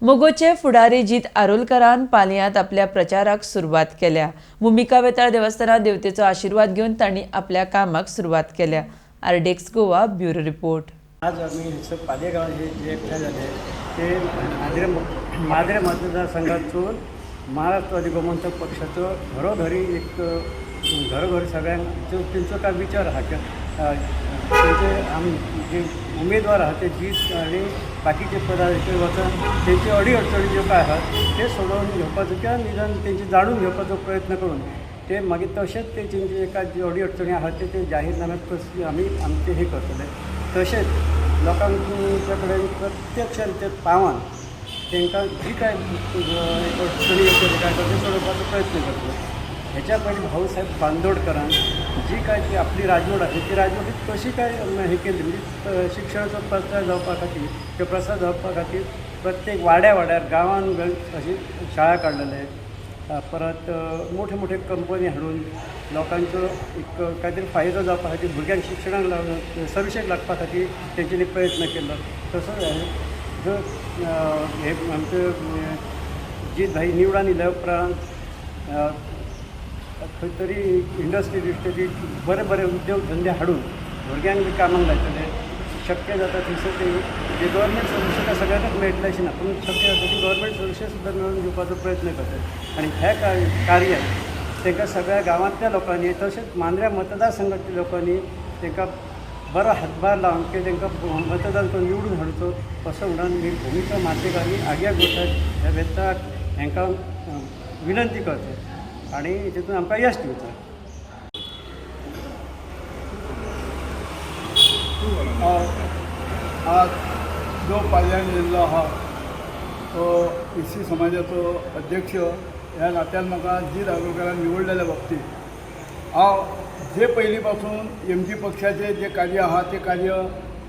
मगोचे फुडारी जीत आरोलकरान पालयांत आपल्या प्रचाराक सुरवात केल्या. भुमिका वेताळ देवस्थानात देवतेचो आशीर्वाद घेवन तांणी आपल्या कामाक सुरवात केल्या. RDX Goa bureau report. आज आम्ही हयसर पालये गांवात हे जे एकठांय जाले ते माद्रे मतदारसंघातून महाराष्ट्रवादी गोमंतक पक्षाचो घरोघरी एक घरोघरी सगळ्यांक तेंचो काय विचार आहा की तेंचे आम जे उमेदवार आहा ते जीत आनी बाकीचे पदाधिकारी वचून तेंचे अडी अडचणी ज्यो काय आहात ते सोडोवन घेवपाचो किंवा निदान तेंचे जाणून घेवपाचो प्रयत्न करून ते मागीर तशेंच ते तेंचे काय ज्यो अडी अडचणी आहात ते ते जाहीरनाम्यात आमी आमचे हे करतले. तशेंच लोकांच्या कडेन प्रत्यक्ष ते पावन तांकां जी काय अडचणी येतली काय ते सोडोवपाचो प्रयत्न करतले. ह्याच्या पयलीं भाऊसाहेब बांदोडकरान जी काय ती आपली राजवट आसली ती राजवटीत कशी काय हे केली म्हणजे शिक्षणाचो प्रसार जावपा खातीर किंवा प्रसार जावपा खातीर प्रत्येक वाड्या वाड्यार गांवान अशी शाळा काडलेले, परत मोठे मोठे कंपनी हाडून लोकांचो एक कांयतरी फायदो जावपा खातीर भुरग्यांक शिक्षणाक लागून सर्विसेक लागपा खातीर तेंच्यांनी प्रयत्न केल्लो. तसोच जो हे आमचे जीत भाई निवडून येयल्या उपरांत खंय तरी इंडस्ट्री बिस्ट्री बरे बरे उद्योग धंदे हाडून भुरग्यांक बी कामाक लायतले. शक्य जाता थंयसर ते जे गव्हर्मेंट सर्विसीस काय सगळ्यांकच मेळटलें अशें ना, पूण शक्य जाता ती गव्हर्मेंट सर्विसीस सुद्दां मेळोवन दिवपाचो प्रयत्न करतात. आनी ह्या कार्याक तांकां सगळ्या गांवांतल्या लोकांनी तशेंच मांद्र्या मतदारसंघातल्या लोकांनी तांकां बरो हातभार लावन की तांकां मतदान करून निवडून हाडचो असो म्हणून मी भुमिका मातेक आनी आग्या गोठाक ह्या वेताक हांकां विनंती करता आनी तितून आमकां यश दिवचो. आज जो पालयान येयल्लो आहा तो एस सी समाजाचो अध्यक्ष ह्या नात्यान म्हाका जीत आरोलकरान निवडलेल्या बाबतींत हांव जे पयलीं पासून एम जी पक्षाचें जें कार्य आहा तें कार्य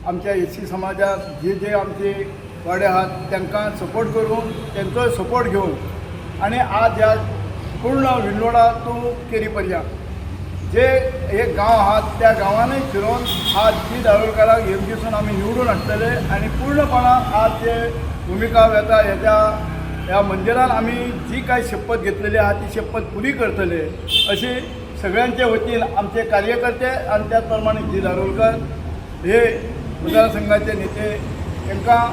आमच्या एस सी समाजाक जे जे आमचे वाडे आहात तांकां सपोर्ट करून तेंचोय सपोर्ट घेवन आनी आज ह्या पूर्ण विल्लोडा टू केरी पर्यंत जे एक गांव आहात त्या गांवांनी फिरोवन आज जीत आरोलकराक एम जीसून आमी निवडून हाडटले आनी पूर्णपणान आज जे भुमिका वेता हेच्या ह्या मंदिरान आमी जी काय शपथ घेतलेली आहा ती शपथ पुरी करतले अशी सगळ्यांचे वतीन आमचे कार्यकर्ते आनी त्याच प्रमाणे जीत आरोलकर हे मतदारसंघाचे नेते तांकां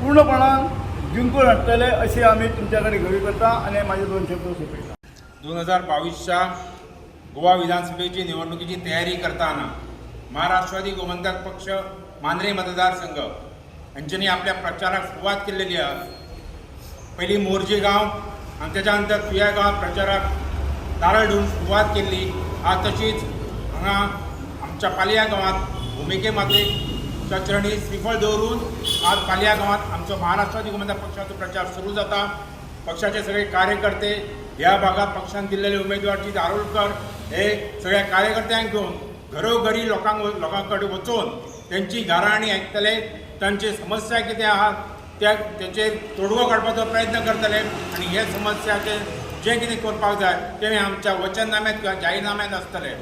पूर्णपणान जिंकून हाडटले अशी आमी तुमच्या कडेन गवी करता आनी म्हाजे दोन शब्द सोंपयता. 2022च्या गोवा विधानसभेची निवडणुकीची तयारी करताना महाराष्ट्रवादी गोमंतक पक्ष मांद्रे मतदारसंघ यांच्यानी आपल्या प्रचाराक सुरवात केलेली आहे. पहिली मोरजे गांव आणि त्याच्यानंतर तुया गांवात प्रचाराक नारळ घेवन सुरवात केल्ली. आज तशीच हांगा आमच्या पालया गांवांत भुमिके मातेच्या चरणी श्रीफळ दवरून आज पालया गांवांत आमचो महाराष्ट्रवादी गोमंतक पक्षाचो प्रचार सुरू जाता. पक्षाचे सगळे कार्यकर्ते ह्या भागात पक्षान दिल्लेले उमेदवार जीत आरोलकर हे सगळ्या कार्यकर्त्यांक घेवन घरोघरी लोकां कडेन वचून तेंची गाराणी आयकतले, तांची समस्या कितें आहा त्या तेचेर तोडगो काडपाचो प्रयत्न करतले आनी हे समस्याचेर जें कितें करपाक जाय तें आमच्या वचननाम्यांत किंवा जाहीरनाम्यांत आसतलें.